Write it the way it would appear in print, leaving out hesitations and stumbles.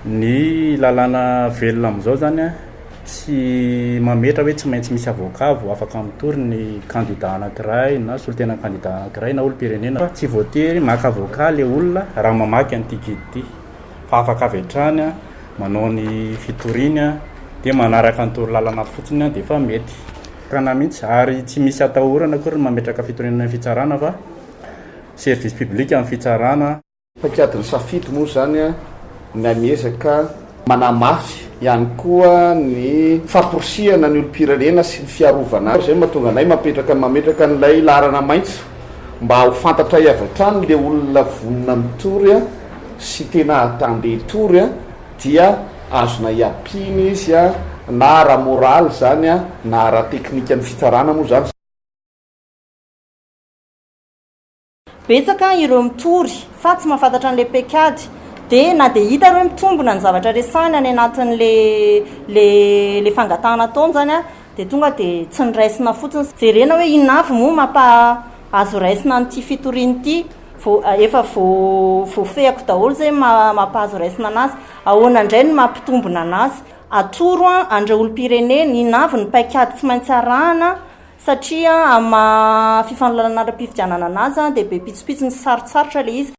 Ny lalàna velona amin'izao izany tsy mametra hoe tsy maintsy misy avocat vao afaka mitory ny kandida anankiray na solontenan'ny kandida anankiray na olom-pirenena fa tsy voatery maka avocat ilay olona raha mamaky an'ity guide ity fa afaka avy hatrany manao ny fitoriany dia manaraka ny torolalana ato fotsiny dia efa mety. Kana mihitsy ary tsy misy atahorana akory ny mametraka fitoriana any amin'ny fitsarana fa service public ny fitsarana. Paikadin'ny safidy moa izany ny miezaka manamafy ihany koa ny famporisihana ny olom-pirenena sy ny fiarovana azy. Izay no mahatonga anay mametraka mametraka an'ilay laharana maitso mba ho fantatray avy hatrany ilay olona vonona mitory sy tena handeha hitory dia azonay ampiana izy na ara-moraly izany na ara-teknikan'ny fitsarana moa izany. Betsaka ireo mitory fa tsy mahafantatra an'ilay paikady. Dia na dia hita ary hoe mitombina ny zavatra resahiny any anatin'ilay le le fangatahana ataony izany an, dia tonga dia tsy noraisina fotsiny. Jerena hoe inona avy moa mampa azo raisina an'ity fitoriana ity, vao efa voafehako daholo izay mampahazo raisina an'azy. Ahoana indray no mampitombina an'azy? Atoro an'ireo olom-pirenena inona avy ny paikady tsy maintsy arahana Satria amin'ny maha fifanolanana ara-pifidianana anazy dia be pitsopitsony sy sarotsarotra ilay izy.